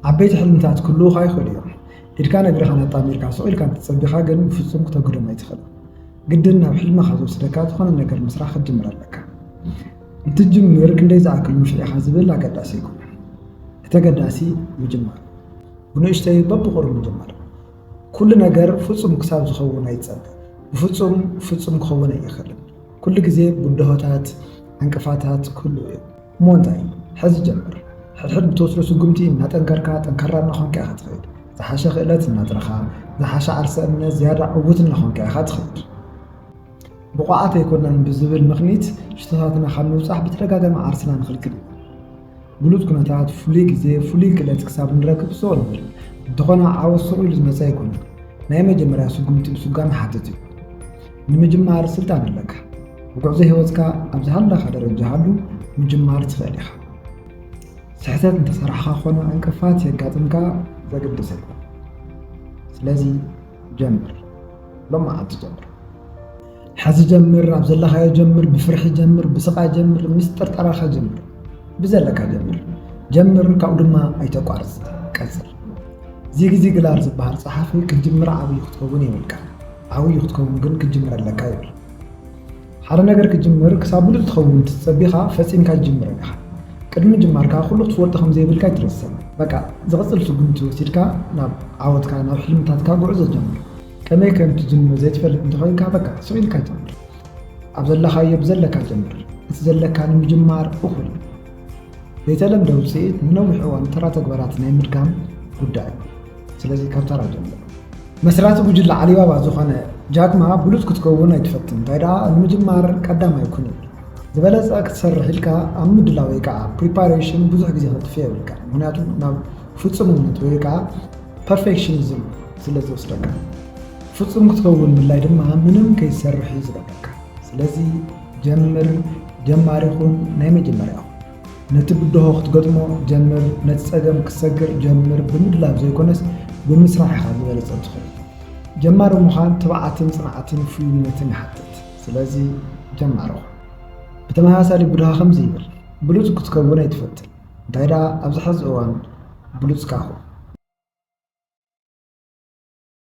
ዓበይቲ ሕልምታት ክህልዉኻ ይኽእሉ እዮም። ኢድካን እግርኻን ኣጣሚርካ ስቕ ኢልካ እንተጸቢኻ ግን ብፍጹም ክተግህዶም ኣይትኽእልን። ግድን ናብ ሕልምኻ ዝወስደካ ዝኾነ ነገር ምስራሕ ክትጅምር ኣለካ። እንትትጅምር ክንደይ ዝኣክል ንውሕ ኢኻ ዝብል ኣገዳሲ ኣይኮነን። እቲ ኣገዳሲ ምጅማር። ብንእሽተይ በብቑሩብ ምጅማር። ኩሉ ነገር ፍጹም ክሳብ ዝኸውን ኣይትጸበ። ብፍጹም ፍጹም ክኸውን ኣይኽእልን። ኩሉ ግዜ ብድሆታት፣ ዕንቅፋታት ክህልዉ እዮም። እሞ እንታይ? ሕዚ ጀምር። ሕድሕድ ብትወስዶ ስጉምቲ እናጠንከርካ፣ ጠንካራ እናኾንካ ኢኻ ትኸይድ። ዝሓሸ ክእለት እናጥረኻ፣ ዝሓሸ ዓርሰ እምነት፣ ዝያዳ ዕዉት እናኾንካ ኢኻ ትኸይድ። ብቑዓት ኣይኮናን ብዝብል ምኽኒት ሽቶታትና ካብ ምብጻሕ ብተደጋጋሚ ዓርስና ንኽልክል ኢና። ብሉጽ ኩነታት፣ ፍሉይ ግዜ፣ ፍሉይ ክእለት ክሳብ ንረክብ ስቕ ንብል። እንተኾነ ዓወት ስቕ ኢሉ ዝመጽእ ኣይኮነን። ናይ መጀመርያ ስጉምቲ ምስጓም ይሓትት እዩ። ንምጅማር ስልጣን ኣለካ። ኣብ ጉዕዞ ህይወትካ ኣብ ዝሃለኻ ደረጃ ሃሉ ምጅማር ትኽእል ኢኻ። ስሕተት እንተሰራሕኻ ኮነ ዕንቅፋት የጋጥምካ ዘገድስ ኣይኮነን። ስለዚ ጀምር። ሎም መዓልቲ ጀምር። ሕዚ ጀምር፣ ኣብ ዘለኻዮ ጀምር፣ ብፍርሒ ጀምር፣ ብስቓይ ጀምር፣ ምስ ጥርጠራኻ ጀምር። ብዘለካ ጀምር። ጀምር፣ ካብኡ ድማ ኣይተቋርጽ። ቀጽል። ዚግ ዚግላር ዝበሃል ጸሓፊ ክትጅምር ዓብዪ ክትከውን የብልካ። ዓብዪ ክትከውን ግን ክትጅምር ኣለካ ይብል። ሓደ ነገር ክትጅምር ክሳብ ብሉጽ ትኸውን ትጸቢኻ ፈጺምካ ጅምር ኢኻ። ቅድሚ ምጅማርካ ኩሉ ክትፈልጦ ከም ዘይብልካ ኣይትረስዕ። በቃ ዝቕጽል ስጉምቲ ወሲድካ ናብ ዓወትካ ናብ ሕልምታትካ ጉዕዞ ጀምር። ከመይ ከም ትጅምር ዘይትፈልጥ እንተኾይንካ በቃ ስቕ ኢልካ ጀምር። ኣብ ዘለኻዮ ብዘለካ ጀምር። እቲ ዘለካ ንምጅማር እኹል እዩ። ዘይተለምደ ውጽኢት ንነዊሕ እዋን ተራ ተግባራት ናይ ምድጋም ጉዳይ እዩ። ስለዚ ካብ ተራ ጀምር። መስራቲ ጉጅለ ዓሊባባ ዝኾነ ጃክማ ብሉጽ ክትከውን ኣይትፈትን፣ እንታይ ደኣ ንምጅማር ቀዳማይ ኩን ይብል። ዝበለጸ ክትሰርሕ ኢልካ ኣብ ምድላው ወይ ከዓ ፕሪፓሬሽን ብዙሕ ግዜ ከጥፍእ የብልካ፣ ምክንያቱ ናብ ፍጹምነት ወይ ከዓ ፐርፌክሽኒዝም ስለ ዝወስደካ። ፍጹም ክትከውን ምድላይ ድማ ምንም ከይትሰርሕ እዩ ዝገብረካ። ስለዚ ጀምር፣ ጀማሪ ኩን፣ ናይ መጀመርያ ኩን። ነቲ ብድሆ ክትገጥሞ ጀምር፣ ነቲ ጸገም ክትሰግር ጀምር፣ ብምድላው ዘይኮነስ ብምስራሕ ኢኻ ዝበለጸ ትኸውን። ጀማሪ ምዃን ትብዓትን ጽንዓትን ፍሉይነትን ይሓትት። ስለዚ ጀማሪ ኩን። ብተመሳሳሊ ቡድሃ ከምዚ ይብል፣ ብሉጽ ክትከውን ኣይትፈትን፣ እንታይ ደኣ ኣብዚ ሕዚ እዋን ብሉጽካ ኩን።